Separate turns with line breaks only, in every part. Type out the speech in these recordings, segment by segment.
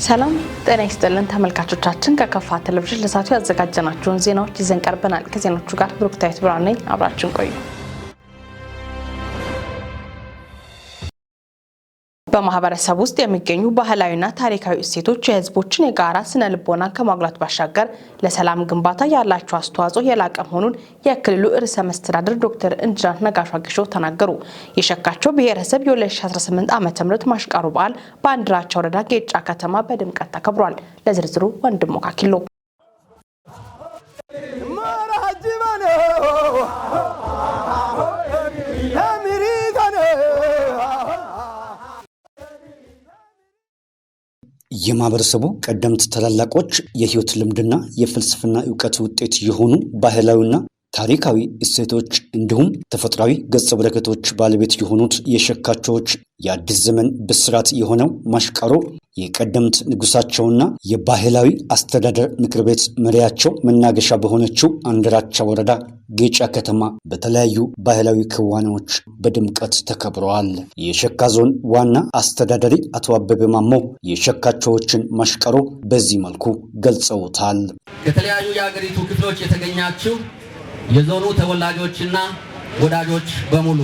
ሰላም ጤና ይስጥልን ተመልካቾቻችን፣ ከከፋ ቴሌቪዥን ለሰዓቱ ያዘጋጀናቸውን ዜናዎች ይዘን ቀርበናል። ከዜናዎቹ ጋር ብሩክታዊት ብርሃኑ ነኝ። አብራችን ቆዩ። በማህበረሰብ ውስጥ የሚገኙ ባህላዊና ታሪካዊ እሴቶች የህዝቦችን የጋራ ስነ ልቦና ከማጉላት ባሻገር ለሰላም ግንባታ ያላቸው አስተዋጽኦ የላቀ መሆኑን የክልሉ ርዕሰ መስተዳድር ዶክተር ኢንጂነር ነጋሽ ዋጌሾ ተናገሩ። የሸካቾ ብሔረሰብ የ2018 ዓ ም ማሽቃሮ በዓል በአንድራቻ ወረዳ ጌጫ ከተማ በድምቀት ተከብሯል። ለዝርዝሩ ወንድሞ ካኪሎ።
የማህበረሰቡ ቀደምት ታላላቆች የህይወት ልምድና የፍልስፍና እውቀት ውጤት የሆኑ ባህላዊና ታሪካዊ እሴቶች እንዲሁም ተፈጥሯዊ ገጸ በረከቶች ባለቤት የሆኑት የሸካቾዎች የአዲስ ዘመን ብስራት የሆነው ማሽቃሮ የቀደምት ንጉሳቸውና የባህላዊ አስተዳደር ምክር ቤት መሪያቸው መናገሻ በሆነችው አንድራቻ ወረዳ ጌጫ ከተማ በተለያዩ ባህላዊ ክዋኔዎች በድምቀት ተከብረዋል። የሸካ ዞን ዋና አስተዳዳሪ አቶ አበበ ማሞ የሸካቾዎችን ማሽቀሮ በዚህ መልኩ ገልጸውታል።
ከተለያዩ የአገሪቱ ክፍሎች የተገኛችው የዞኑ ተወላጆችና ወዳጆች በሙሉ፣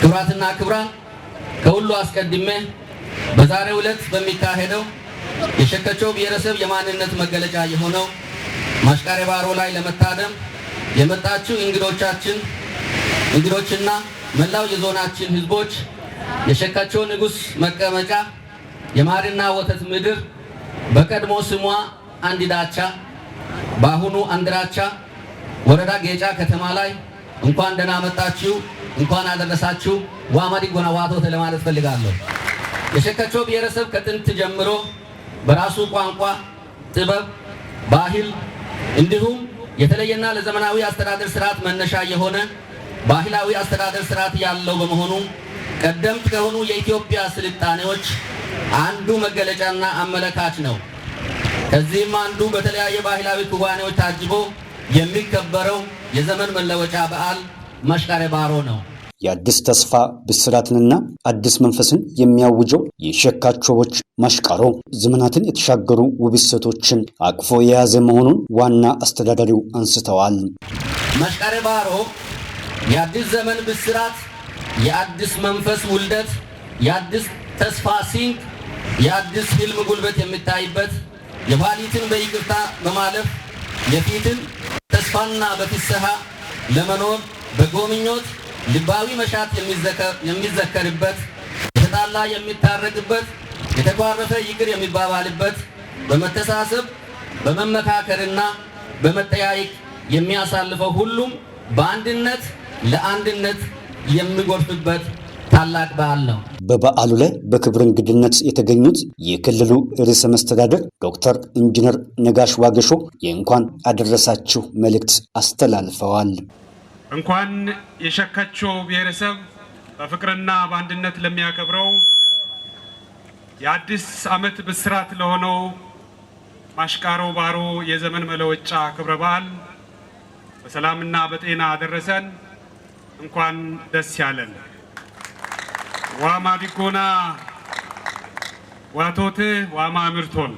ክቡራትና ክቡራን፣ ከሁሉ አስቀድሜ በዛሬው ዕለት በሚካሄደው የሸከቾ ብሔረሰብ የማንነት መገለጫ የሆነው ማሽቃሬ ባሮ ላይ ለመታደም የመጣችው እንግዶቻችን እንግዶችና መላው የዞናችን ሕዝቦች፣ የሸካቾ ንጉሥ መቀመጫ፣ የማርና ወተት ምድር፣ በቀድሞ ስሟ አንዲዳቻ በአሁኑ አንድራቻ ወረዳ ጌጫ ከተማ ላይ እንኳን ደህና መጣችሁ፣ እንኳን አደረሳችሁ። ዋማዲ ጎና ዋቶት ለማለት ፈልጋለሁ። የሸከቾ ብሔረሰብ ከጥንት ጀምሮ በራሱ ቋንቋ፣ ጥበብ፣ ባህል እንዲሁም የተለየና ለዘመናዊ አስተዳደር ስርዓት መነሻ የሆነ ባህላዊ አስተዳደር ስርዓት ያለው በመሆኑ ቀደምት ከሆኑ የኢትዮጵያ ስልጣኔዎች አንዱ መገለጫና አመለካች ነው። ከዚህም አንዱ በተለያየ ባህላዊ ክዋኔዎች ታጅቦ የሚከበረው የዘመን መለወጫ በዓል መሽቀሬ ባሮ ነው።
የአዲስ ተስፋ ብስራትንና አዲስ መንፈስን የሚያውጀው የሸካቾዎች ማሽቃሮ ዘመናትን የተሻገሩ ውብ እሴቶችን አቅፎ የያዘ መሆኑን ዋና አስተዳዳሪው አንስተዋል።
መሽቀሬ ባሮ የአዲስ ዘመን ብስራት፣ የአዲስ መንፈስ ውልደት፣ የአዲስ ተስፋ ሲንቅ፣ የአዲስ ህልም ጉልበት የሚታይበት፣ የኋሊትን በይቅርታ በማለፍ የፊትን ተስፋና በፍስሐ ለመኖር በጎምኞት ልባዊ መሻት የሚዘከርበት፣ የተጣላ የሚታረቅበት፣ የተኳረፈ ይቅር የሚባባልበት፣ በመተሳሰብ በመመካከርና በመጠያየቅ የሚያሳልፈው፣ ሁሉም በአንድነት ለአንድነት የሚጎርፍበት ታላቅ በዓል ነው።
በበዓሉ ላይ በክብር እንግድነት የተገኙት የክልሉ ርዕሰ መስተዳድር ዶክተር ኢንጂነር ነጋሽ ዋገሾ የእንኳን አደረሳችሁ መልእክት አስተላልፈዋል።
እንኳን የሸካቾ ብሔረሰብ በፍቅርና በአንድነት ለሚያከብረው የአዲስ ዓመት ብስራት ለሆነው ማሽቃሮ ባሮ የዘመን መለወጫ ክብረ በዓል በሰላምና በጤና አደረሰን። እንኳን ደስ ያለን። ዋማ ዲጎና ዋቶት ዋማ ምርቶን።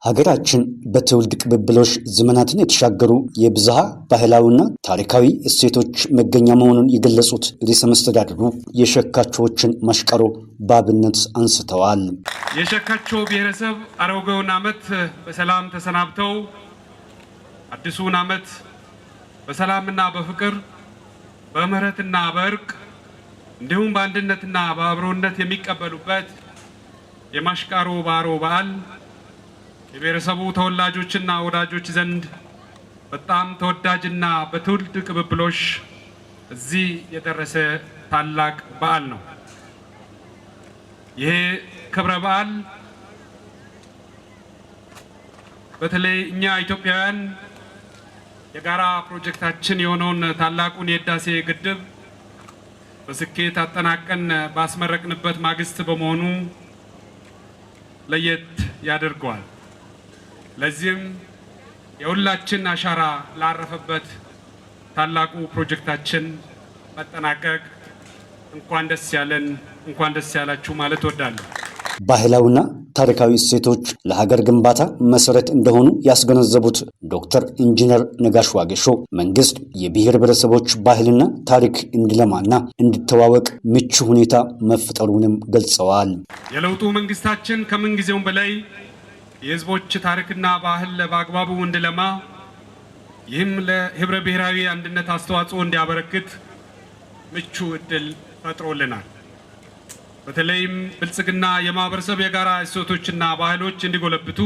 ሀገራችን በትውልድ ቅብብሎሽ ዘመናትን የተሻገሩ የብዝሃ ባህላዊና ታሪካዊ እሴቶች መገኛ መሆኑን የገለጹት ርዕሰ መስተዳድሩ የሸካቾዎችን ማሽቀሮ በአብነት አንስተዋል።
የሸካቾ ብሔረሰብ አሮጌውን ዓመት በሰላም ተሰናብተው አዲሱን ዓመት በሰላምና በፍቅር፣ በምህረትና በእርቅ እንዲሁም በአንድነትና በአብሮነት የሚቀበሉበት የማሽቃሮ ባሮ በዓል የብሔረሰቡ ተወላጆችና ወዳጆች ዘንድ በጣም ተወዳጅና በትውልድ ቅብብሎሽ እዚህ የደረሰ ታላቅ በዓል ነው። ይሄ ክብረ በዓል በተለይ እኛ ኢትዮጵያውያን የጋራ ፕሮጀክታችን የሆነውን ታላቁን የህዳሴ ግድብ በስኬት አጠናቀን ባስመረቅንበት ማግስት በመሆኑ ለየት ያደርገዋል። ለዚህም የሁላችን አሻራ ላረፈበት ታላቁ ፕሮጀክታችን መጠናቀቅ እንኳን ደስ ያለን፣ እንኳን ደስ ያላችሁ ማለት እወዳለሁ።
ባህላዊና ታሪካዊ እሴቶች ለሀገር ግንባታ መሰረት እንደሆኑ ያስገነዘቡት ዶክተር ኢንጂነር ነጋሽ ዋጌሾ መንግስት የብሔር ብሔረሰቦች ባህልና ታሪክ እንዲለማና እንዲተዋወቅ ምቹ ሁኔታ መፍጠሩንም ገልጸዋል።
የለውጡ መንግስታችን ከምንጊዜውም በላይ የህዝቦች ታሪክና ባህል በአግባቡ እንዲለማ፣ ይህም ለህብረ ብሔራዊ አንድነት አስተዋጽኦ እንዲያበረክት ምቹ እድል ፈጥሮልናል። በተለይም ብልጽግና የማህበረሰብ የጋራ እሴቶችና ባህሎች እንዲጎለብቱ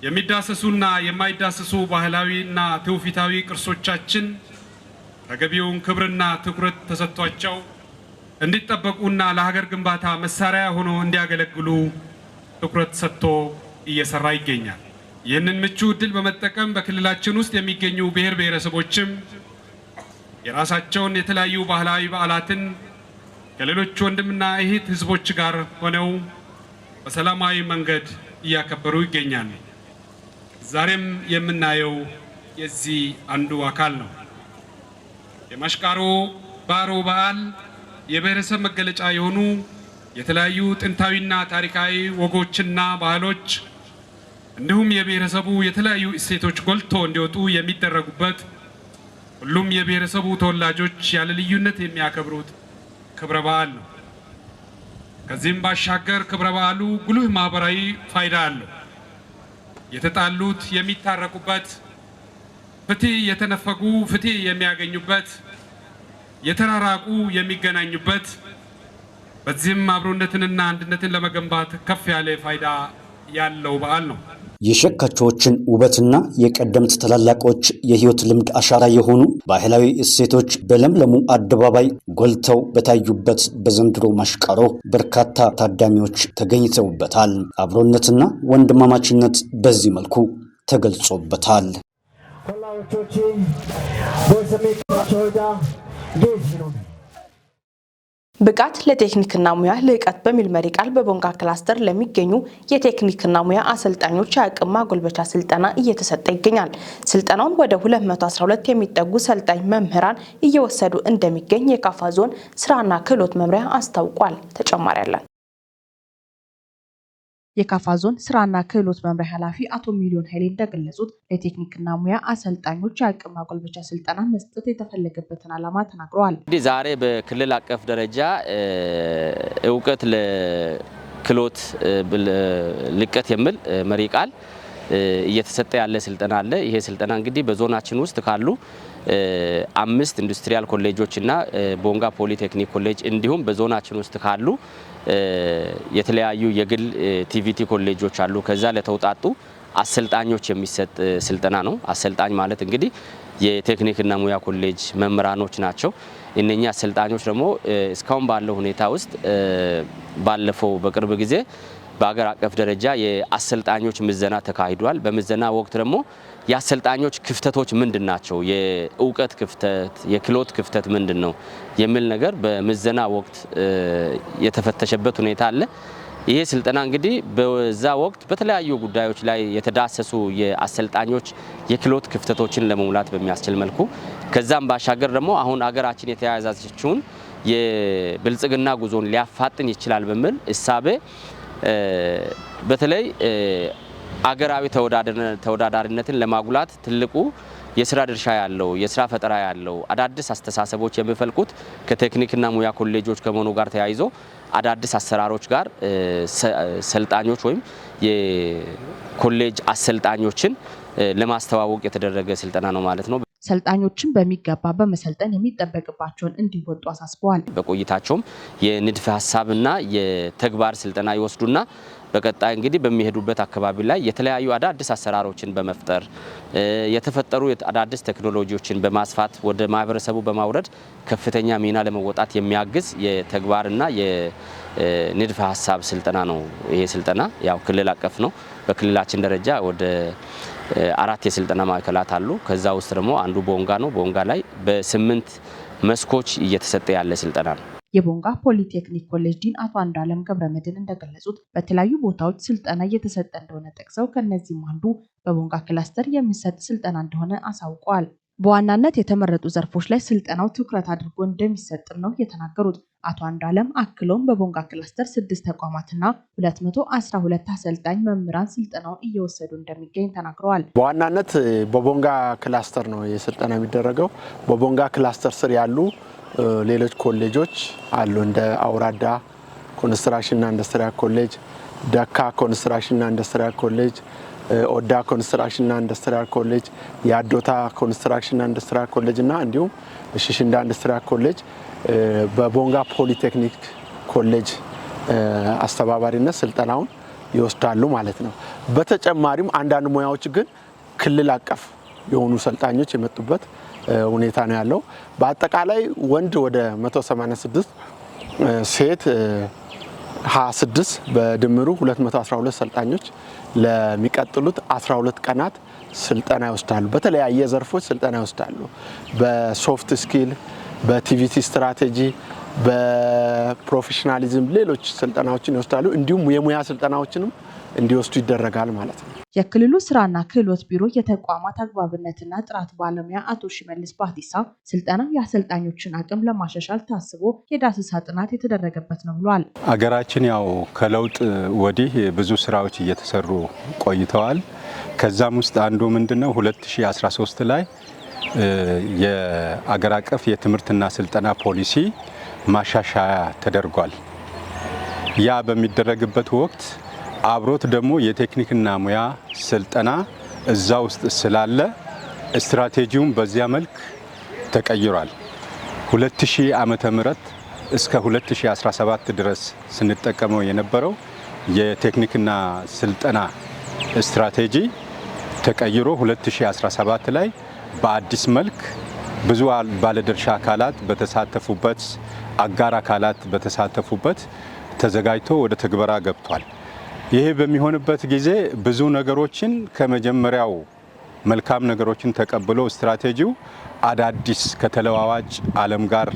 የሚዳሰሱና የማይዳሰሱ ባህላዊና ትውፊታዊ ቅርሶቻችን ተገቢውን ክብርና ትኩረት ተሰጥቷቸው እንዲጠበቁና ለሀገር ግንባታ መሳሪያ ሆኖ እንዲያገለግሉ ትኩረት ሰጥቶ እየሰራ ይገኛል። ይህንን ምቹ እድል በመጠቀም በክልላችን ውስጥ የሚገኙ ብሔር ብሔረሰቦችም የራሳቸውን የተለያዩ ባህላዊ በዓላትን ከሌሎች ወንድምና እህት ህዝቦች ጋር ሆነው በሰላማዊ መንገድ እያከበሩ ይገኛሉ። ዛሬም የምናየው የዚህ አንዱ አካል ነው። የማሽቃሮ ባሮ በዓል የብሔረሰብ መገለጫ የሆኑ የተለያዩ ጥንታዊና ታሪካዊ ወጎችና ባህሎች እንዲሁም የብሔረሰቡ የተለያዩ እሴቶች ጎልቶ እንዲወጡ የሚደረጉበት፣ ሁሉም የብሔረሰቡ ተወላጆች ያለ ልዩነት የሚያከብሩት ክብረ በዓል ነው። ከዚህም ባሻገር ክብረ በዓሉ ጉልህ ማህበራዊ ፋይዳ አለው። የተጣሉት የሚታረቁበት፣ ፍትህ የተነፈጉ ፍትህ የሚያገኙበት፣ የተራራቁ የሚገናኙበት፣ በዚህም አብሮነትንና አንድነትን ለመገንባት ከፍ ያለ ፋይዳ ያለው በዓል ነው።
የሸካቾዎችን ውበትና የቀደምት ታላላቆች የህይወት ልምድ አሻራ የሆኑ ባህላዊ እሴቶች በለምለሙ አደባባይ ጎልተው በታዩበት በዘንድሮ ማሽቃሮ በርካታ ታዳሚዎች ተገኝተውበታል። አብሮነትና ወንድማማችነት በዚህ መልኩ ተገልጾበታል።
ብቃት ለቴክኒክና ሙያ ልዕቀት በሚል መሪ ቃል በቦንጋ ክላስተር ለሚገኙ የቴክኒክና ሙያ አሰልጣኞች የአቅም ማጎልበቻ ስልጠና እየተሰጠ ይገኛል። ስልጠናውን ወደ 212 የሚጠጉ ሰልጣኝ መምህራን እየወሰዱ እንደሚገኝ የካፋ ዞን ስራና ክህሎት መምሪያ አስታውቋል። ተጨማሪ አለን። የካፋ ዞን ስራና ክህሎት መምሪያ ኃላፊ አቶ ሚሊዮን ኃይሌ እንደገለጹት ለቴክኒክና ሙያ አሰልጣኞች የአቅም ማጎልበቻ ስልጠና መስጠት የተፈለገበትን ዓላማ ተናግረዋል።
እንግዲህ ዛሬ በክልል አቀፍ ደረጃ እውቀት ለክህሎት ልቀት የሚል መሪ ቃል እየተሰጠ ያለ ስልጠና አለ። ይሄ ስልጠና እንግዲህ በዞናችን ውስጥ ካሉ 5 ኢንዱስትሪያል ኮሌጆች እና ቦንጋ ፖሊቴክኒክ ኮሌጅ እንዲሁም በዞናችን ውስጥ ካሉ የተለያዩ የግል TVET ኮሌጆች አሉ። ከዛ ለተውጣጡ አሰልጣኞች የሚሰጥ ስልጠና ነው። አሰልጣኝ ማለት እንግዲህ የቴክኒክና ሙያ ኮሌጅ መምህራኖች ናቸው። እነኛ አሰልጣኞች ደግሞ እስካሁን ባለው ሁኔታ ውስጥ ባለፈው በቅርብ ጊዜ በአገር አቀፍ ደረጃ የአሰልጣኞች ምዘና ተካሂዷል። በምዘና ወቅት ደግሞ የአሰልጣኞች ክፍተቶች ምንድን ናቸው፣ የእውቀት ክፍተት፣ የክህሎት ክፍተት ምንድን ነው የሚል ነገር በምዘና ወቅት የተፈተሸበት ሁኔታ አለ። ይሄ ስልጠና እንግዲህ በዛ ወቅት በተለያዩ ጉዳዮች ላይ የተዳሰሱ የአሰልጣኞች የክህሎት ክፍተቶችን ለመሙላት በሚያስችል መልኩ፣ ከዛም ባሻገር ደግሞ አሁን አገራችን የተያያዘችውን የብልጽግና ጉዞን ሊያፋጥን ይችላል በሚል እሳቤ በተለይ አገራዊ ተወዳዳሪነትን ለማጉላት ትልቁ የስራ ድርሻ ያለው፣ የስራ ፈጠራ ያለው፣ አዳዲስ አስተሳሰቦች የሚፈልቁት ከቴክኒክና ሙያ ኮሌጆች ከመሆኑ ጋር ተያይዞ አዳዲስ አሰራሮች ጋር ሰልጣኞች ወይም የኮሌጅ አሰልጣኞችን ለማስተዋወቅ የተደረገ ስልጠና ነው ማለት ነው።
ሰልጣኞችን በሚገባ በመሰልጠን የሚጠበቅባቸውን እንዲወጡ አሳስበዋል።
በቆይታቸውም የንድፈ ሀሳብና የተግባር ስልጠና ይወስዱና በቀጣይ እንግዲህ በሚሄዱበት አካባቢ ላይ የተለያዩ አዳዲስ አሰራሮችን በመፍጠር፣ የተፈጠሩ አዳዲስ ቴክኖሎጂዎችን በማስፋት ወደ ማህበረሰቡ በማውረድ ከፍተኛ ሚና ለመወጣት የሚያግዝ የተግባርና የንድፈ ሀሳብ ስልጠና ነው። ይሄ ስልጠና ያው ክልል አቀፍ ነው። በክልላችን ደረጃ ወደ 4 የስልጠና ማዕከላት አሉ። ከዛ ውስጥ ደግሞ አንዱ ቦንጋ ነው። ቦንጋ ላይ በ8 መስኮች እየተሰጠ ያለ ስልጠና ነው።
የቦንጋ ፖሊቴክኒክ ኮሌጅ ዲን አቶ አንዱዓለም ገብረመድህን እንደገለጹት በተለያዩ ቦታዎች ስልጠና እየተሰጠ እንደሆነ ጠቅሰው ከእነዚህም አንዱ በቦንጋ ክላስተር የሚሰጥ ስልጠና እንደሆነ አሳውቀዋል። በዋናነት የተመረጡ ዘርፎች ላይ ስልጠናው ትኩረት አድርጎ እንደሚሰጥም ነው የተናገሩት። አቶ አንዱዓለም አክለውም በቦንጋ ክላስተር 6 ተቋማትና 212 አሰልጣኝ መምህራን ስልጠናውን እየወሰዱ እንደሚገኝ ተናግረዋል።
በዋናነት በቦንጋ ክላስተር ነው የስልጠና የሚደረገው። በቦንጋ ክላስተር ስር ያሉ ሌሎች ኮሌጆች አሉ፣ እንደ አውራዳ ኮንስትራክሽንና ኢንዱስትሪያል ኮሌጅ፣ ደካ ኮንስትራክሽንና ኢንዱስትሪያል ኮሌጅ፣ ኦዳ ኮንስትራክሽንና ኢንዱስትሪያል ኮሌጅ፣ የአዶታ ኮንስትራክሽንና ኢንዱስትሪያል ኮሌጅ እና እንዲሁም ሽሽንዳ ኢንዱስትሪያል ኮሌጅ በቦንጋ ፖሊቴክኒክ ኮሌጅ አስተባባሪነት ስልጠናውን ይወስዳሉ ማለት ነው። በተጨማሪም አንዳንድ ሙያዎች ግን ክልል አቀፍ የሆኑ ሰልጣኞች የመጡበት ሁኔታ ነው ያለው። በአጠቃላይ ወንድ ወደ 186፣ ሴት 26፣ በድምሩ 212 ሰልጣኞች ለሚቀጥሉት 12 ቀናት ስልጠና ይወስዳሉ። በተለያየ ዘርፎች ስልጠና ይወስዳሉ። በ soft skill፣ በ TVET strategy፣ በ professionalism ሌሎች ስልጠናዎችን ይወስዳሉ። እንዲሁም የሙያ ስልጠናዎችንም እንዲወስዱ ይደረጋል ማለት ነው።
የክልሉ ስራና ክህሎት ቢሮ የተቋማት አግባብነትና ጥራት ባለሙያ አቶ ሽመልስ ባቲሳ ስልጠናው የአሰልጣኞችን አቅም ለማሻሻል ታስቦ የዳሰሳ ጥናት የተደረገበት ነው ብሏል።
አገራችን ያው ከለውጥ ወዲህ ብዙ ስራዎች እየተሰሩ ቆይተዋል። ከዛም ውስጥ አንዱ ምንድነው፣ 2013 ላይ የአገር አቀፍ የትምህርትና ስልጠና ፖሊሲ ማሻሻያ ተደርጓል። ያ በሚደረግበት ወቅት አብሮት ደግሞ የቴክኒክና ሙያ ስልጠና እዛ ውስጥ ስላለ ስትራቴጂውን በዚያ መልክ ተቀይሯል። 2000 ዓመተ ምህረት እስከ 2017 ድረስ ስንጠቀመው የነበረው የቴክኒክና ስልጠና ስትራቴጂ ተቀይሮ 2017 ላይ በአዲስ መልክ ብዙ ባለድርሻ አካላት በተሳተፉበት፣ አጋር አካላት በተሳተፉበት ተዘጋጅቶ ወደ ትግበራ ገብቷል። ይሄ በሚሆንበት ጊዜ ብዙ ነገሮችን ከመጀመሪያው መልካም ነገሮችን ተቀብሎ ስትራቴጂው አዳዲስ ከተለዋዋጭ ዓለም ጋር፣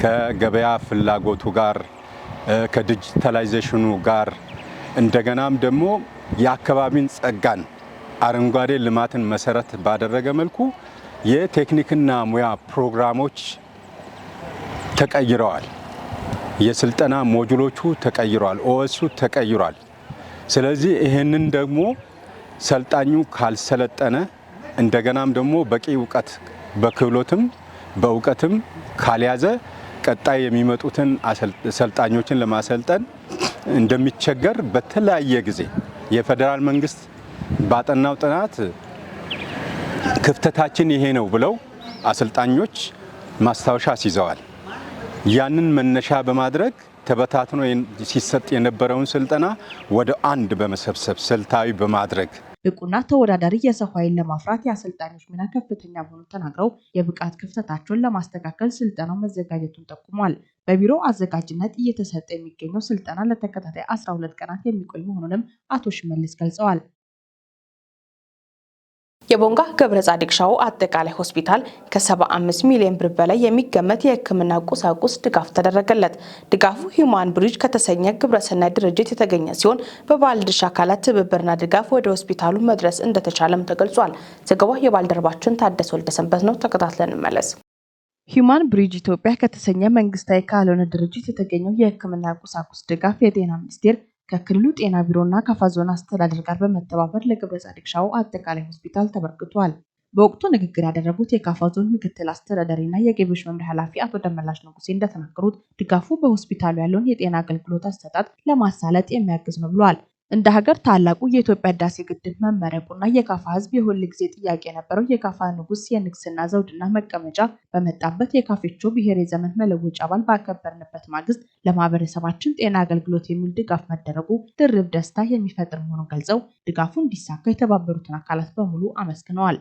ከገበያ ፍላጎቱ ጋር፣ ከዲጂታላይዜሽኑ ጋር፣ እንደገናም ደግሞ የአካባቢን ጸጋን አረንጓዴ ልማትን መሰረት ባደረገ መልኩ የቴክኒክና ሙያ ፕሮግራሞች ተቀይረዋል። የስልጠና ሞጁሎቹ ተቀይረዋል። OS ኡ ተቀይሯል። ስለዚህ ይህንን ደግሞ ሰልጣኙ ካልሰለጠነ፣ እንደገናም ደግሞ በቂ እውቀት በክህሎትም በእውቀትም ካልያዘ ቀጣይ የሚመጡትን ሰልጣኞችን ለማሰልጠን እንደሚቸገር በተለያየ ጊዜ የፌዴራል መንግስት ባጠናው ጥናት ክፍተታችን ይሄ ነው ብለው አሰልጣኞች ማስታወሻ አስይዘዋል። ያንን መነሻ በማድረግ ተበታትኖ ሲሰጥ የነበረውን ስልጠና ወደ አንድ በመሰብሰብ ስልታዊ በማድረግ
ብቁና ተወዳዳሪ የሰው ኃይል ለማፍራት የአሰልጣኞች ሚና ከፍተኛ መሆኑን ተናግረው የብቃት ክፍተታቸውን ለማስተካከል ስልጠናው መዘጋጀቱን ጠቁሟል። በቢሮው አዘጋጅነት እየተሰጠ የሚገኘው ስልጠና ለተከታታይ 12 ቀናት የሚቆይ መሆኑንም አቶ ሽመልስ ገልጸዋል። የቦንጋ ገብረ ጻዲቅ ሻዎ አጠቃላይ ሆስፒታል ከ75 ሚሊዮን ብር በላይ የሚገመት የሕክምና ቁሳቁስ ድጋፍ ተደረገለት። ድጋፉ ሂውማን ብሪጅ ከተሰኘ ግብረሰናይ ድርጅት የተገኘ ሲሆን በባለድርሻ አካላት ትብብርና ድጋፍ ወደ ሆስፒታሉ መድረስ እንደተቻለም ተገልጿል። ዘገባው የባልደረባችን ታደሰ ወልደሰንበት ነው። ተከታትለን እንመለስ። ሂውማን ብሪጅ ኢትዮጵያ ከተሰኘ መንግስታዊ ካልሆነ ድርጅት የተገኘው የሕክምና ቁሳቁስ ድጋፍ የጤና ሚኒስቴር ከክልሉ ጤና ቢሮና ካፋ ዞን አስተዳደር ጋር በመተባበር ለገብረ ጻዲቅ ሻዎ አጠቃላይ ሆስፒታል ተበርክቷል። በወቅቱ ንግግር ያደረጉት የካፋ ዞን ምክትል አስተዳዳሪና የገቢዎች መምሪያ ኃላፊ አቶ ደመላሽ ንጉሴ እንደተናገሩት ድጋፉ በሆስፒታሉ ያለውን የጤና አገልግሎት አሰጣጥ ለማሳለጥ የሚያግዝ ነው ብለዋል። እንደ ሀገር ታላቁ የኢትዮጵያ ህዳሴ ግድብ መመረቁና የካፋ ህዝብ የሁል ጊዜ ጥያቄ የነበረው የካፋ ንጉስ የንግስና ዘውድና መቀመጫ በመጣበት የካፌቾ ብሔር የዘመን መለወጫ በዓል ባከበርንበት ማግስት ለማህበረሰባችን ጤና አገልግሎት የሚል ድጋፍ መደረጉ ድርብ ደስታ የሚፈጥር መሆኑን ገልጸው ድጋፉ እንዲሳካ የተባበሩትን አካላት በሙሉ አመስግነዋል።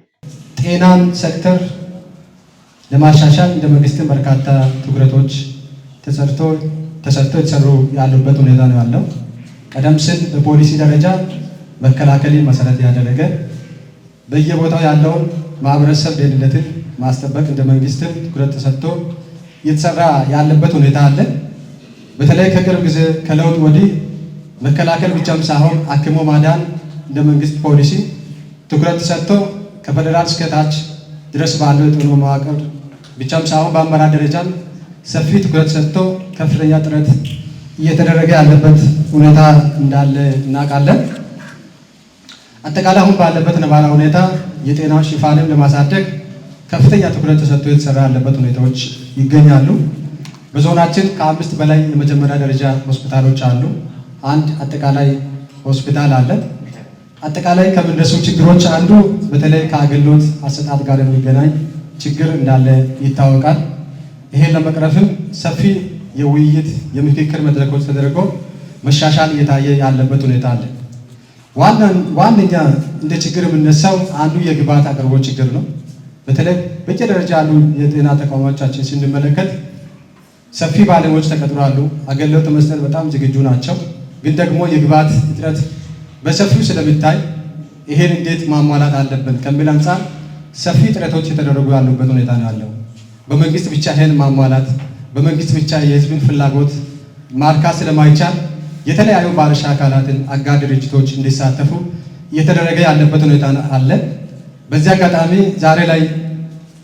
ጤናን ሴክተር ለማሻሻል እንደ መንግስትም በርካታ ትኩረቶች ተሰርቶ የተሰሩ ያሉበት ሁኔታ ነው ያለው። ቀደም ሲል በፖሊሲ ደረጃ መከላከልን መሰረት ያደረገ በየቦታው ያለውን ማህበረሰብ ደህንነትን ማስጠበቅ እንደ መንግስትም ትኩረት ተሰጥቶ እየተሰራ ያለበት ሁኔታ አለ። በተለይ ከቅርብ ጊዜ ከለውጥ ወዲህ መከላከል ብቻም ሳይሆን አክሞ ማዳን እንደ መንግስት ፖሊሲ ትኩረት ተሰጥቶ ከፌደራል እስከ ታች ድረስ ባለው የጤና መዋቅር ብቻም ሳይሆን በአመራር ደረጃም ሰፊ ትኩረት ሰጥቶ ከፍተኛ ጥረት እየተደረገ ያለበት ሁኔታ እንዳለ እናውቃለን። አጠቃላይ አሁን ባለበት ነባራዊ ሁኔታ የጤና ሽፋንን ለማሳደግ ከፍተኛ ትኩረት ተሰጥቶ የተሰራ ያለበት ሁኔታዎች ይገኛሉ። በዞናችን ከ5 በላይ የመጀመሪያ ደረጃ ሆስፒታሎች አሉ። አንድ አጠቃላይ ሆስፒታል አለ። አጠቃላይ ከሚነሱ ችግሮች አንዱ በተለይ ከአገልግሎት አሰጣጥ ጋር የሚገናኝ ችግር እንዳለ ይታወቃል። ይሄን ለመቅረፍም ሰፊ የውይይት የምክክር መድረኮች ተደርጎ መሻሻል እየታየ ያለበት ሁኔታ አለ። ዋነኛ እንደ ችግር የምነሳው አንዱ የግብዓት አቅርቦት ችግር ነው። በተለይ በየደረጃ ያሉ የጤና ተቋሞቻችን ስንመለከት ሰፊ ባለሙያዎች ተቀጥረዋል። አገልግሎት መስጠት በጣም ዝግጁ ናቸው። ግን ደግሞ የግብዓት እጥረት በሰፊው ስለሚታይ ይሄን እንዴት ማሟላት አለብን ከሚል አንጻር ሰፊ ጥረቶች የተደረጉ ያሉበት ሁኔታ ነው ያለው። በመንግስት ብቻ ይሄን ማሟላት፣ በመንግስት ብቻ የህዝብን ፍላጎት ማርካት ስለማይቻል የተለያዩ ባለድርሻ አካላትን፣ አጋር ድርጅቶች እንዲሳተፉ እየተደረገ ያለበት ሁኔታ አለ። በዚህ አጋጣሚ ዛሬ ላይ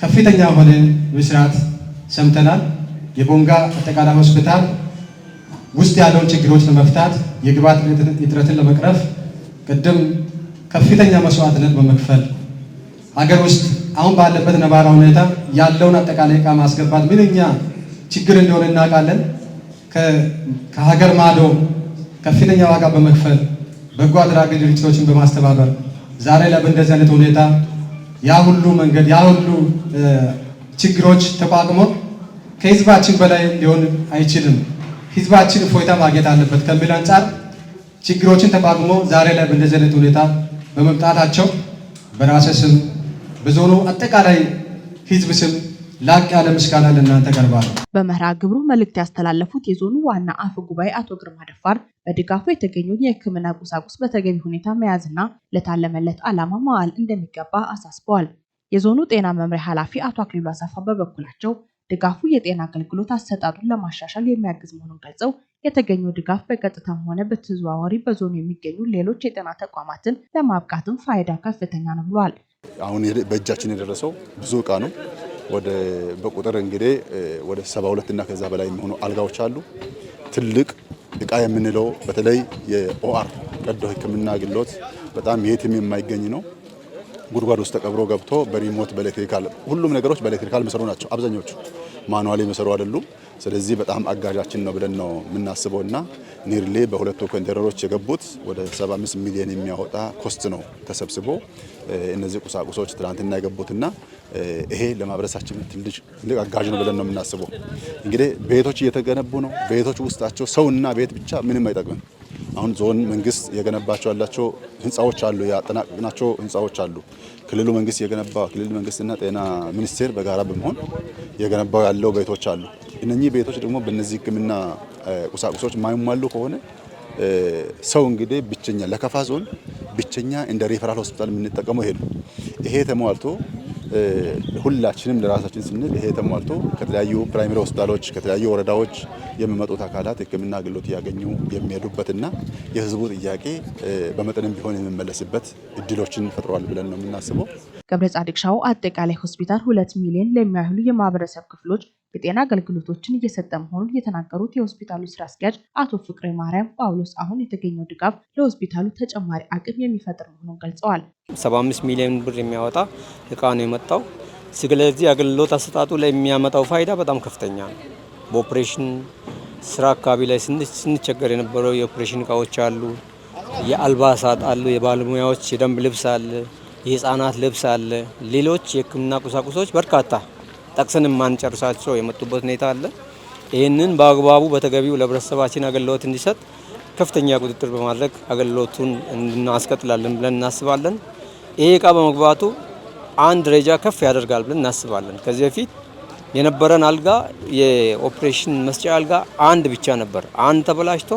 ከፍተኛ የሆነ ብስራት ሰምተናል። የቦንጋ አጠቃላይ ሆስፒታል ውስጥ ያለውን ችግሮች ለመፍታት፣ የግብዓት እጥረትን ለመቅረፍ ቅድም ከፍተኛ መስዋዕትነት በመክፈል ሀገር ውስጥ አሁን ባለበት ነባራዊ ሁኔታ ያለውን አጠቃላይ ዕቃ ማስገባት ምንኛ ችግር እንደሆነ እናውቃለን። ከሀገር ማዶ ከፍተኛ ዋጋ በመክፈል፣ በጎ አድራጊ ድርጅቶችን በማስተባበር ዛሬ ላይ በእንደዚህ አይነት ሁኔታ ያ ሁሉ መንገድ፣ ያ ሁሉ ችግሮች ተቋቁሞ ከህዝባችን በላይ ሊሆን አይችልም፣ ህዝባችን እፎይታ ማግኘት አለበት ከሚል አንጻር ችግሮችን ተቋቁሞ ዛሬ ላይ በእንደዚህ አይነት ሁኔታ በመምጣታቸው በራሴ ስም፣ በዞኑ አጠቃላይ ህዝብ ስም ላቅ ያለ ምስጋና ለእናንተ ቀርባለሁ።
በመርሃ ግብሩ መልእክት ያስተላለፉት የዞኑ ዋና አፈ ጉባኤ አቶ ግርማ ደፋር በድጋፉ የተገኘውን የሕክምና ቁሳቁስ በተገቢ ሁኔታ መያዝና ለታለመለት ዓላማ ማዋል እንደሚገባ አሳስበዋል። የዞኑ ጤና መምሪያ ኃላፊ አቶ አክሊሉ አሰፋ በበኩላቸው ድጋፉ የጤና አገልግሎት አሰጣጡን ለማሻሻል የሚያግዝ መሆኑን ገልጸው፣ የተገኘው ድጋፍ በቀጥታም ሆነ በተዘዋዋሪ በዞኑ የሚገኙ ሌሎች የጤና ተቋማትን ለማብቃትም ፋይዳ ከፍተኛ ነው ብለዋል።
አሁን በእጃችን የደረሰው ብዙ እቃ ነው። ወደ በቁጥር እንግዲህ ወደ 72 እና ከዛ በላይ የሚሆኑ አልጋዎች አሉ። ትልቅ እቃ የምንለው በተለይ የ OR ቀዶ ሕክምና አገልግሎት በጣም የትም የማይገኝ ነው። ጉድጓድ ውስጥ ተቀብሮ ገብቶ በ remote፣ በ electrical፣ ሁሉም ነገሮች በ electrical የሚሰሩ ናቸው። አብዛኞቹ manual የሚሰሩ አይደሉም። ስለዚህ በጣም አጋዣችን ነው ብለን ነው የምናስበው እና nearly በሁለቱ ኮንቴነሮች የገቡት ወደ 75 ሚሊዮን የሚያወጣ cost ነው ተሰብስቦ እነዚህ ቁሳቁሶች ትናንትና የገቡትና ይሄ ለማህበረሰባችን ትልቅ አጋዥ ነው ብለን ነው የምናስበው። እንግዲህ ቤቶች እየተገነቡ ነው። ቤቶች ውስጣቸው ሰውና ቤት ብቻ ምንም አይጠቅምም። አሁን ዞን መንግስት የገነባቸው ያላቸው ህንፃዎች አሉ፣ ያጠናቀቅናቸው ህንፃዎች አሉ። ክልሉ መንግስት የገነባ፣ ክልል መንግስትና ጤና ሚኒስቴር በጋራ በመሆን የገነባው ያለው ቤቶች አሉ። እነኚህ ቤቶች ደግሞ በእነዚህ ህክምና ቁሳቁሶች የማይሟሉ ከሆነ ሰው እንግዲህ ብቸኛ፣ ለከፋ ዞን ብቸኛ እንደ ሪፈራል ሆስፒታል የምንጠቀመው ይሄ ነው። ይሄ ተሟልቶ፣ ሁላችንም ለራሳችን ስንል ይሄ ተሟልቶ ከተለያዩ primary ሆስፒታሎች፣ ከተለያዩ ወረዳዎች የሚመጡት አካላት ሕክምና አገልግሎት እያገኙ የሚሄዱበትና የህዝቡ ጥያቄ በመጠንም ቢሆን የሚመለስበት እድሎችን ፈጥሯል ብለን ነው የምናስበው።
ገብረ ጻድቅ ሻው አጠቃላይ ሆስፒታል 2 ሚሊዮን ለሚያህሉ የማህበረሰብ ክፍሎች የጤና አገልግሎቶችን እየሰጠ መሆኑን የተናገሩት የሆስፒታሉ ስራ አስኪያጅ አቶ ፍቅሬ ማርያም ጳውሎስ አሁን የተገኘው ድጋፍ ለሆስፒታሉ ተጨማሪ አቅም የሚፈጥር መሆኑን ገልጸዋል።
75 ሚሊዮን ብር የሚያወጣ እቃ ነው የመጣው። ስለዚህ አገልግሎት አሰጣጡ ላይ የሚያመጣው ፋይዳ በጣም ከፍተኛ ነው። በኦፕሬሽን ስራ አካባቢ ላይ ስንቸገር የነበረው የኦፕሬሽን እቃዎች አሉ፣ የአልባሳት አሉ፣ የባለሙያዎች የደንብ ልብስ አለ፣ የህፃናት ልብስ አለ፣ ሌሎች የህክምና ቁሳቁሶች በርካታ ጠቅሰን የማንጨርሳቸው የመጡበት ሁኔታ አለ። ይህንን በአግባቡ በተገቢው ለህብረተሰባችን አገልግሎት እንዲሰጥ ከፍተኛ ቁጥጥር በማድረግ አገልግሎቱን እናስቀጥላለን ብለን እናስባለን። ይሄ እቃ በመግባቱ አንድ ደረጃ ከፍ ያደርጋል ብለን እናስባለን። ከዚህ በፊት የነበረን አልጋ፣ የኦፕሬሽን መስጫ አልጋ አንድ ብቻ ነበር። አንድ ተበላሽቶ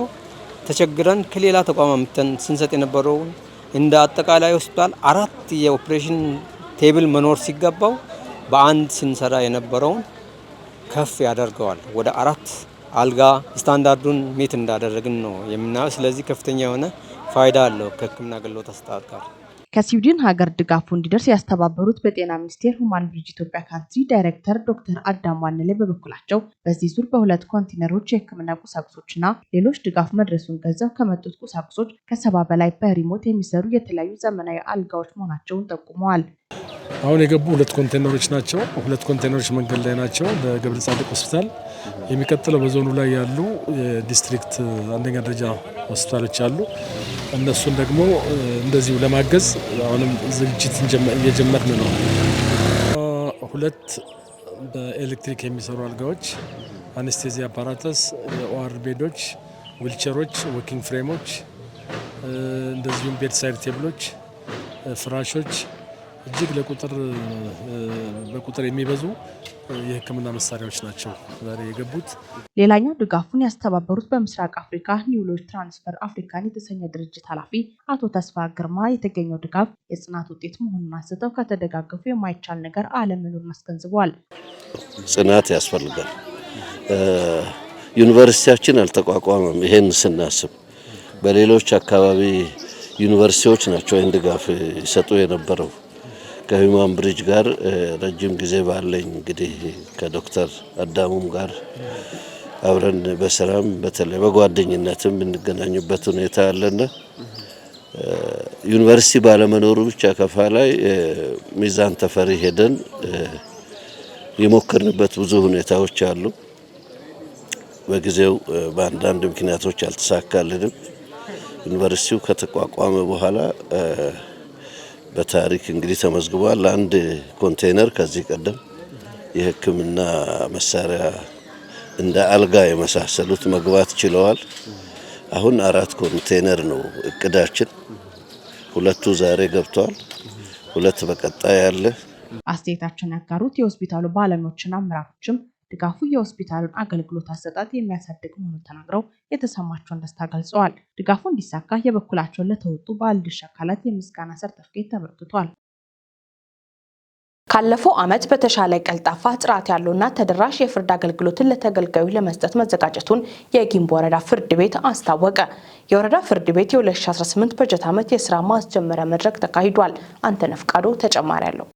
ተቸግረን ከሌላ ተቋም አምጥተን ስንሰጥ የነበረውን እንደ አጠቃላይ ሆስፒታል አራት የ operation table መኖር ሲገባው በአንድ ስንሰራ የነበረውን ከፍ ያደርገዋል። ወደ አራት አልጋ standard ኡን meet እንዳደረግን ነው የምናየው። ስለዚህ ከፍተኛ የሆነ ፋይዳ አለው ከሕክምና አገልግሎት አሰጣጥ ጋር።
ከስዊድን ሀገር ድጋፉ እንዲደርስ ያስተባበሩት በጤና ሚኒስቴር ሁማን ብሪጅ ኢትዮጵያ country ዳይሬክተር ዶክተር አዳም ዋንሌ በበኩላቸው በዚህ ዙር በሁለት ኮንቴነሮች የሕክምና ቁሳቁሶችና ሌሎች ድጋፍ መድረሱን ገልጸው፣ ከመጡት ቁሳቁሶች ከ70 በላይ በ remote የሚሰሩ የተለያዩ ዘመናዊ አልጋዎች መሆናቸውን ጠቁመዋል።
አሁን የገቡ ሁለት ኮንቴነሮች ናቸው። ሁለት ኮንቴነሮች መንገድ ላይ ናቸው ለገብረ ጻድቅ ሆስፒታል። የሚቀጥለው በዞኑ ላይ ያሉ የ district አንደኛ ደረጃ ሆስፒታሎች አሉ። እነሱን ደግሞ እንደዚሁ ለማገዝ አሁንም ዝግጅት እየጀመርን ነው። ሁለት በኤሌክትሪክ የሚሰሩ አልጋዎች፣ anesthesia apparatus፣ የ OR bed ኦች፣ wheelchair ኦች፣ walking frame ኦች፣ እንደዚሁም bedside table ኦች፣ ፍራሾች፣ እጅግ በቁጥር የሚበዙ የሕክምና መሳሪያዎች ናቸው ዛሬ የገቡት።
ሌላኛው ድጋፉን ያስተባበሩት በምስራቅ አፍሪካ Knowledge Transfer African የተሰኘ ድርጅት ኃላፊ አቶ ተስፋ ግርማ የተገኘው ድጋፍ የጽናት ውጤት መሆኑን አንስተው፣ ከተደጋገፉ የማይቻል ነገር አለመኖሩን አስገንዝበዋል።
ጽናት ያስፈልጋል። ዩኒቨርሲቲያችን አልተቋቋመም። ይሄን ስናስብ በሌሎች አካባቢ ዩኒቨርሲቲዎች ናቸው ይህን ድጋፍ ይሰጡ የነበረው። ከ Human Bridge ጋር ረጅም ጊዜ ባለኝ እንግዲህ ከዶክተር አዳሙም ጋር አብረን በስራም በተለይ በጓደኝነትም የምንገናኝበት ሁኔታ አለና ዩኒቨርሲቲ ባለመኖሩ ብቻ ከፋ ላይ ሚዛን ተፈሪ ሄደን የሞከርንበት ብዙ ሁኔታዎች አሉ። በጊዜው በአንዳንድ ምክንያቶች አልተሳካልንም። ዩኒቨርሲቲው ከተቋቋመ በኋላ በታሪክ እንግዲህ ተመዝግቧል። አንድ ኮንቴነር ከዚህ ቀደም የሕክምና መሳሪያ እንደ አልጋ የመሳሰሉት መግባት ችለዋል። አሁን አራት ኮንቴነር ነው እቅዳችን። ሁለቱ ዛሬ ገብተዋል። ሁለት በቀጣይ አለ።
አስተያየታቸውን ያጋሩት የሆስፒታሉ ባለሙያዎችና አመራሮችም ድጋፉ የሆስፒታሉን አገልግሎት አሰጣጥ የሚያሳድግ መሆኑን ተናግረው የተሰማቸውን ደስታ ገልጸዋል። ድጋፉ እንዲሳካ የበኩላቸውን ለተወጡ ባለድርሻ አካላት የምስጋና ሰርተፍኬት ተበርክቷል። ካለፈው ዓመት በተሻለ ቀልጣፋ፣ ጥራት ያለውና ተደራሽ የፍርድ አገልግሎትን ለተገልጋዩ ለመስጠት መዘጋጀቱን የጊምቦ ወረዳ ፍርድ ቤት አስታወቀ። የወረዳ ፍርድ ቤት የ2018 በጀት ዓመት የስራ ማስጀመሪያ መድረክ ተካሂዷል። አንተነህ ፍቃዱ ተጨማሪ አለው።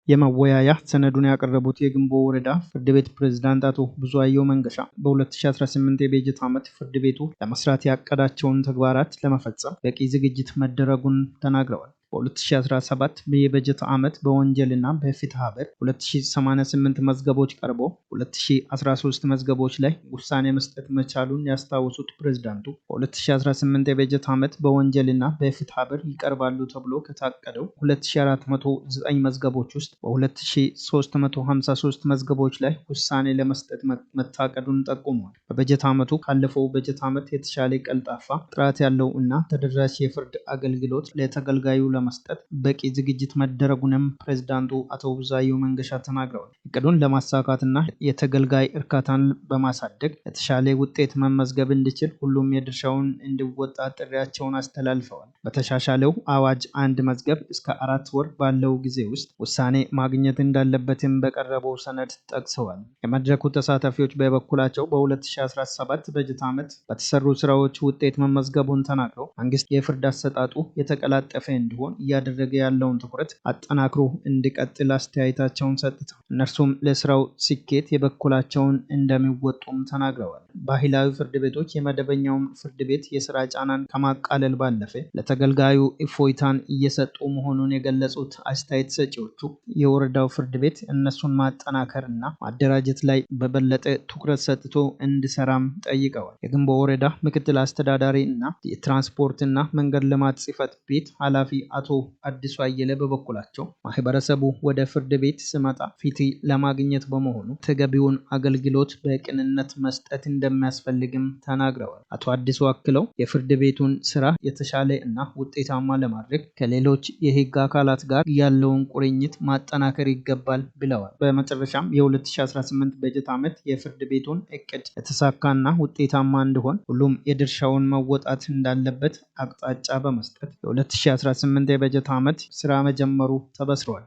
የመወያያ ሰነዱን ያቀረቡት የግንቦ ወረዳ ፍርድ ቤት ፕሬዝዳንት አቶ ብዙአየሁ መንገሻ በ2018 የበጀት ዓመት ፍርድ ቤቱ ለመስራት ያቀዳቸውን ተግባራት ለመፈጸም በቂ ዝግጅት መደረጉን ተናግረዋል። በ2017 የበጀት ዓመት በወንጀልና በፍትሐ ብሔር 2088 መዝገቦች ቀርቦ 2013 መዝገቦች ላይ ውሳኔ መስጠት መቻሉን ያስታወሱት ፕሬዝዳንቱ፣ በ2018 የበጀት ዓመት በወንጀልና በፍትሐ ብሔር ይቀርባሉ ተብሎ ከታቀደው 2409 መዝገቦች ውስጥ በ2353 መዝገቦች ላይ ውሳኔ ለመስጠት መታቀዱን ጠቁመዋል። በበጀት ዓመቱ ካለፈው በጀት ዓመት የተሻለ ቀልጣፋ፣ ጥራት ያለው እና ተደራሽ የፍርድ አገልግሎት ለተገልጋዩ ለመስጠት በቂ ዝግጅት መደረጉንም ፕሬዝዳንቱ አቶ ብዙአየሁ መንገሻ ተናግረዋል። እቅዱን ለማሳካትና የተገልጋይ እርካታን በማሳደግ የተሻለ ውጤት መመዝገብ እንዲችል ሁሉም የድርሻውን እንዲወጣ ጥሪያቸውን አስተላልፈዋል። በተሻሻለው አዋጅ አንድ መዝገብ እስከ 4 ወር ባለው ጊዜ ውስጥ ውሳኔ ማግኘት እንዳለበትም በቀረበው ሰነድ ጠቅሰዋል። የመድረኩ ተሳታፊዎች በበኩላቸው በ2017 በጀት ዓመት በተሰሩ ስራዎች ውጤት መመዝገቡን ተናግረው፣ መንግስት የፍርድ አሰጣጡ የተቀላጠፈ እንዲሆን እያደረገ ያለውን ትኩረት አጠናክሮ እንዲቀጥል አስተያየታቸውን ሰጥተዋል። እነርሱም ለስራው ስኬት የበኩላቸውን እንደሚወጡም ተናግረዋል። ባህላዊ ፍርድ ቤቶች የመደበኛውን ፍርድ ቤት የስራ ጫናን ከማቃለል ባለፈ ለተገልጋዩ እፎይታን እየሰጡ መሆኑን የገለጹት አስተያየት ሰጪዎቹ፣ የወረዳው ፍርድ ቤት እነሱን ማጠናከር እና ማደራጀት ላይ በበለጠ ትኩረት ሰጥቶ እንዲሰራም ጠይቀዋል። የግንቦ ወረዳ ምክትል አስተዳዳሪ እና የትራንስፖርት እና መንገድ ልማት ጽሕፈት ቤት ኃላፊ አቶ አዲሱ አየለ በበኩላቸው፣ ማህበረሰቡ ወደ ፍርድ ቤት ሲመጣ ፍትህ ለማግኘት በመሆኑ ተገቢውን አገልግሎት በቅንነት መስጠት እንደሚያስፈልግም ተናግረዋል። አቶ አዲሱ አክለው የፍርድ ቤቱን ስራ የተሻለ እና ውጤታማ ለማድረግ ከሌሎች የህግ አካላት ጋር ያለውን ቁርኝት ማጠናከር ይገባል ብለዋል። በመጨረሻም የ2018 በጀት ዓመት የፍርድ ቤቱን እቅድ የተሳካና ውጤታማ እንዲሆን ሁሉም የድርሻውን መወጣት እንዳለበት አቅጣጫ በመስጠት የ2018 የበጀት ዓመት ስራ መጀመሩ ተበስሯል።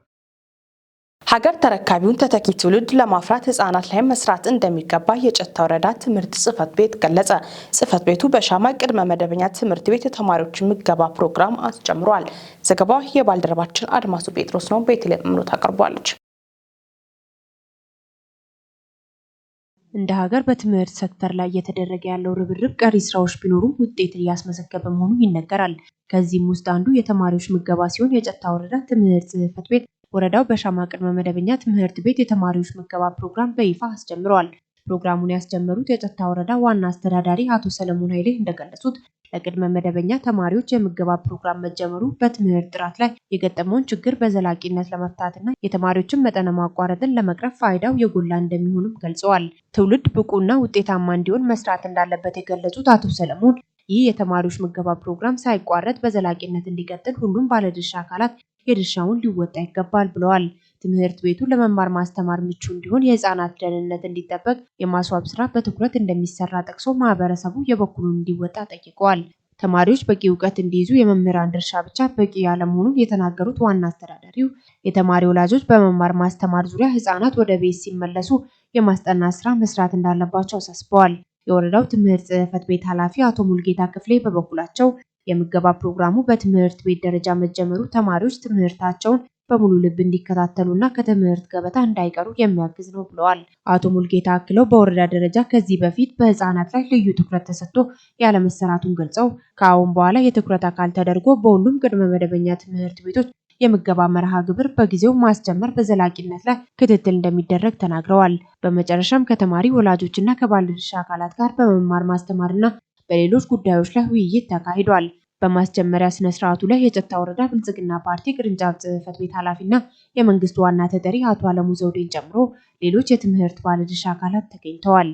ሀገር ተረካቢውን ተተኪ ትውልድ ለማፍራት ህጻናት ላይ መስራት እንደሚገባ የጨታ ወረዳ ትምህርት ጽሕፈት ቤት ገለጸ። ጽሕፈት ቤቱ በሻማ ቅድመ መደበኛ ትምህርት ቤት የተማሪዎች ምገባ ፕሮግራም አስጀምሯል። ዘገባው የባልደረባችን አድማሱ ጴጥሮስ ነው። ቤተልሔም እምኑ ታቀርቧለች።
እንደ ሀገር በትምህርት ሴክተር ላይ እየተደረገ ያለው ርብርብ ቀሪ ስራዎች ቢኖሩም ውጤት እያስመዘገበ መሆኑ ይነገራል። ከዚህም ውስጥ አንዱ የተማሪዎች ምገባ ሲሆን፣ የጨታ ወረዳ ትምህርት ጽሕፈት ቤት ወረዳው በሻማ ቅድመ መደበኛ ትምህርት ቤት የተማሪዎች ምገባ ፕሮግራም በይፋ አስጀምረዋል። ፕሮግራሙን ያስጀመሩት የጨታ ወረዳ ዋና አስተዳዳሪ አቶ ሰለሞን ኃይሌ እንደገለጹት፣ ለቅድመ መደበኛ ተማሪዎች የምገባ ፕሮግራም መጀመሩ በትምህርት ጥራት ላይ የገጠመውን ችግር በዘላቂነት ለመፍታትና የተማሪዎችን መጠነ ማቋረጥን ለመቅረፍ ፋይዳው የጎላ እንደሚሆንም ገልጸዋል። ትውልድ ብቁና ውጤታማ እንዲሆን መስራት እንዳለበት የገለጹት አቶ ሰለሞን፣ ይህ የተማሪዎች ምገባ ፕሮግራም ሳይቋረጥ በዘላቂነት እንዲቀጥል ሁሉም ባለድርሻ አካላት የድርሻውን ሊወጣ ይገባል ብለዋል። ትምህርት ቤቱ ለመማር ማስተማር ምቹ እንዲሆን፣ የህፃናት ደህንነት እንዲጠበቅ የማስዋብ ስራ በትኩረት እንደሚሰራ ጠቅሶ ማህበረሰቡ የበኩሉን እንዲወጣ ጠይቀዋል። ተማሪዎች በቂ እውቀት እንዲይዙ የመምህራን ድርሻ ብቻ በቂ ያለመሆኑን የተናገሩት ዋና አስተዳዳሪው፣ የተማሪ ወላጆች በመማር ማስተማር ዙሪያ ህፃናት ወደ ቤት ሲመለሱ የማስጠናት ስራ መስራት እንዳለባቸው አሳስበዋል። የወረዳው ትምህርት ጽሕፈት ቤት ኃላፊ አቶ ሙልጌታ ክፍሌ በበኩላቸው፣ የምገባ ፕሮግራሙ በትምህርት ቤት ደረጃ መጀመሩ ተማሪዎች ትምህርታቸውን በሙሉ ልብ እንዲከታተሉና ከትምህርት ገበታ እንዳይቀሩ የሚያግዝ ነው ብለዋል። አቶ ሙልጌታ አክለው፣ በወረዳ ደረጃ ከዚህ በፊት በህፃናት ላይ ልዩ ትኩረት ተሰጥቶ ያለመሰራቱን ገልጸው፣ ከአሁን በኋላ የትኩረት አካል ተደርጎ በሁሉም ቅድመ መደበኛ ትምህርት ቤቶች የምገባ መርሃ ግብር በጊዜው ማስጀመር በዘላቂነት ላይ ክትትል እንደሚደረግ ተናግረዋል። በመጨረሻም ከተማሪ ወላጆችና ከባለድርሻ አካላት ጋር በመማር ማስተማርና በሌሎች ጉዳዮች ላይ ውይይት ተካሂዷል። በማስጀመሪያ ስነ ስርዓቱ ላይ የጨታ ወረዳ ብልጽግና ፓርቲ ቅርንጫፍ ጽሕፈት ቤት ኃላፊና የመንግስት ዋና ተጠሪ አቶ አለሙ ዘውዴን ጨምሮ ሌሎች የትምህርት ባለድርሻ አካላት ተገኝተዋል።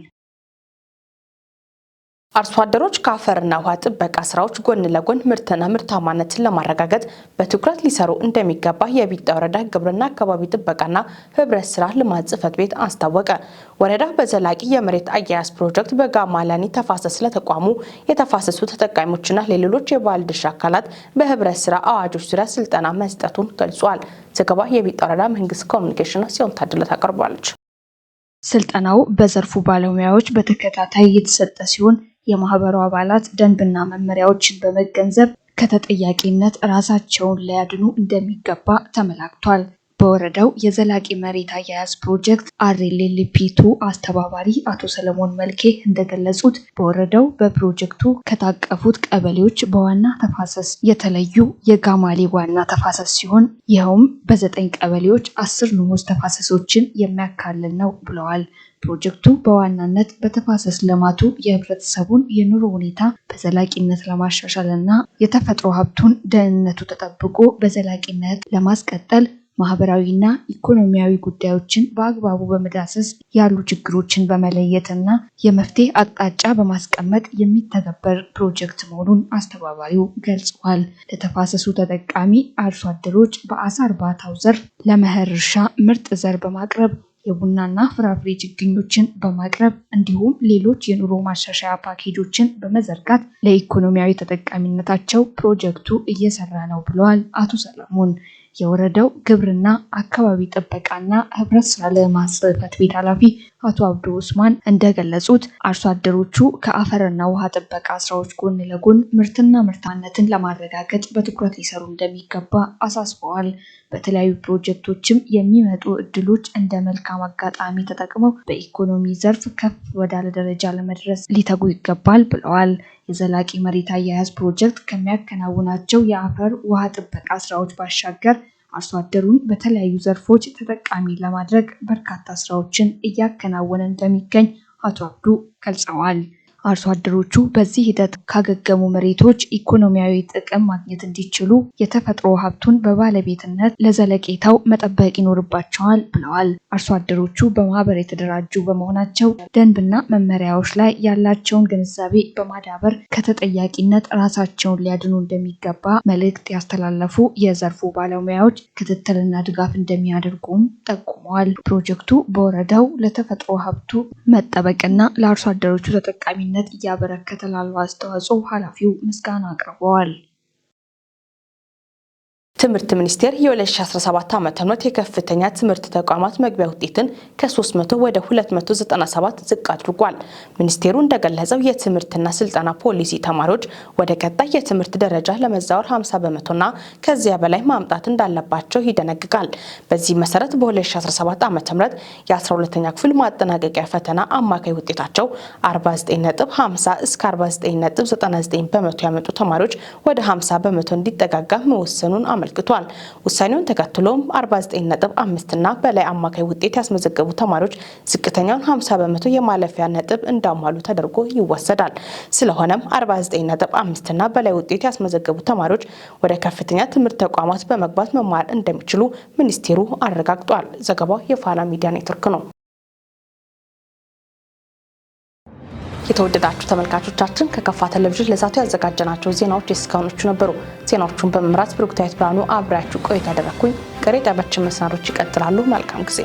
አርሶ አደሮች ከአፈርና ውሃ ጥበቃ ስራዎች ጎን ለጎን ምርትና ምርታማነትን ለማረጋገጥ በትኩረት ሊሰሩ እንደሚገባ የቢጣ ወረዳ ግብርና አካባቢ ጥበቃና ህብረት ስራ ልማት ጽሕፈት ቤት አስታወቀ። ወረዳ በዘላቂ የመሬት አያያዝ ፕሮጀክት በጋማላኒ ተፋሰስ ለተቋሙ የተፋሰሱ ተጠቃሚዎችና ለሌሎች የባለድርሻ አካላት በህብረት ስራ አዋጆች ዙሪያ ስልጠና መስጠቱን ገልጿል። ዘገባ የቢጣ ወረዳ መንግስት ኮሚኒኬሽን ሲሆን ታድለ ታቀርቧለች።
ስልጠናው በዘርፉ ባለሙያዎች በተከታታይ የተሰጠ ሲሆን፣ የማህበሩ አባላት ደንብና መመሪያዎችን በመገንዘብ ከተጠያቂነት ራሳቸውን ሊያድኑ እንደሚገባ ተመላክቷል። በወረዳው የዘላቂ መሬት አያያዝ ፕሮጀክት RLLP2 አስተባባሪ አቶ ሰለሞን መልኬ እንደገለጹት፣ በወረዳው በፕሮጀክቱ ከታቀፉት ቀበሌዎች በዋና ተፋሰስ የተለዩ የጋማሌ ዋና ተፋሰስ ሲሆን፣ ይኸውም በ9 ቀበሌዎች 10 ንዑስ ተፋሰሶችን የሚያካልል ነው ብለዋል። ፕሮጀክቱ በዋናነት በተፋሰስ ልማቱ የህብረተሰቡን የኑሮ ሁኔታ በዘላቂነት ለማሻሻል እና የተፈጥሮ ሀብቱን ደህንነቱ ተጠብቆ በዘላቂነት ለማስቀጠል ማህበራዊና ኢኮኖሚያዊ ጉዳዮችን በአግባቡ በመዳሰስ ያሉ ችግሮችን በመለየት እና የመፍትሄ አቅጣጫ በማስቀመጥ የሚተገበር ፕሮጀክት መሆኑን አስተባባሪው ገልጸዋል። ለተፋሰሱ ተጠቃሚ አርሶ አደሮች በዓሳ እርባታው ዘርፍ ለመኸር እርሻ ምርጥ ዘር በማቅረብ፣ የቡናና ፍራፍሬ ችግኞችን በማቅረብ እንዲሁም ሌሎች የኑሮ ማሻሻያ ፓኬጆችን በመዘርጋት ለኢኮኖሚያዊ ተጠቃሚነታቸው ፕሮጀክቱ እየሰራ ነው ብለዋል አቶ ሰለሞን። የወረዳው ግብርና አካባቢ ጥበቃና ህብረት ስራ ልማት ጽሕፈት ቤት ኃላፊ አቶ አብዱ ኡስማን እንደገለጹት፣ አርሶ አደሮቹ ከአፈርና ውሃ ጥበቃ ስራዎች ጎን ለጎን ምርትና ምርታማነትን ለማረጋገጥ በትኩረት ሊሰሩ እንደሚገባ አሳስበዋል። በተለያዩ ፕሮጀክቶችም የሚመጡ እድሎች እንደ መልካም አጋጣሚ ተጠቅመው በኢኮኖሚ ዘርፍ ከፍ ወዳለ ደረጃ ለመድረስ ሊተጉ ይገባል ብለዋል። የዘላቂ መሬት አያያዝ ፕሮጀክት ከሚያከናውናቸው የአፈር ውሃ ጥበቃ ስራዎች ባሻገር አርሶ አደሩን በተለያዩ ዘርፎች ተጠቃሚ ለማድረግ በርካታ ስራዎችን እያከናወነ እንደሚገኝ አቶ አብዱ ገልጸዋል። አርሶ አደሮቹ በዚህ ሂደት ካገገሙ መሬቶች ኢኮኖሚያዊ ጥቅም ማግኘት እንዲችሉ የተፈጥሮ ሀብቱን በባለቤትነት ለዘለቄታው መጠበቅ ይኖርባቸዋል ብለዋል። አርሶ አደሮቹ በማህበር የተደራጁ በመሆናቸው ደንብና መመሪያዎች ላይ ያላቸውን ግንዛቤ በማዳበር ከተጠያቂነት ራሳቸውን ሊያድኑ እንደሚገባ መልእክት ያስተላለፉ የዘርፉ ባለሙያዎች ክትትልና ድጋፍ እንደሚያደርጉም ጠቁመዋል። ፕሮጀክቱ በወረዳው ለተፈጥሮ ሀብቱ መጠበቅና ለአርሶ አደሮቹ ተጠቃሚነት እያበረከተ ላለው አስተዋጽኦ ኃላፊው ምስጋና አቅርበዋል።
ትምህርት ሚኒስቴር የ2017 ዓ.ም የከፍተኛ ትምህርት ተቋማት መግቢያ ውጤትን ከ300 ወደ 297 ዝቅ አድርጓል። ሚኒስቴሩ እንደገለጸው የትምህርትና ስልጠና ፖሊሲ ተማሪዎች ወደ ቀጣይ የትምህርት ደረጃ ለመዛወር 50 በመቶና ከዚያ በላይ ማምጣት እንዳለባቸው ይደነግጋል። በዚህ መሰረት በ2017 ዓ.ም የ12ኛ ክፍል ማጠናቀቂያ ፈተና አማካይ ውጤታቸው 49.50 እስከ 49.99 በመቶ ያመጡ ተማሪዎች ወደ 50 በመቶ እንዲጠጋጋ መወሰኑን አመልክቷል። ውሳኔውን ተከትሎም 49.5 እና በላይ አማካይ ውጤት ያስመዘገቡ ተማሪዎች ዝቅተኛውን 50 በመቶ የማለፊያ ነጥብ እንዳሟሉ ተደርጎ ይወሰዳል። ስለሆነም 49.5 እና በላይ ውጤት ያስመዘገቡ ተማሪዎች ወደ ከፍተኛ ትምህርት ተቋማት በመግባት መማር እንደሚችሉ ሚኒስቴሩ አረጋግጧል። ዘገባው የፋና ሚዲያ ኔትወርክ ነው። የተወደዳችሁ ተመልካቾቻችን፣ ከከፋ ቴሌቪዥን ለዛቱ ያዘጋጀናቸው ዜናዎች የእስካሁኖቹ ነበሩ። ዜናዎቹን በመምራት ብሩክታዊት ብርሃኑ አብሬያችሁ ቆይታ ያደረግኩኝ። ቀሪ ጣቢያችን መሰናዶች ይቀጥላሉ። መልካም ጊዜ።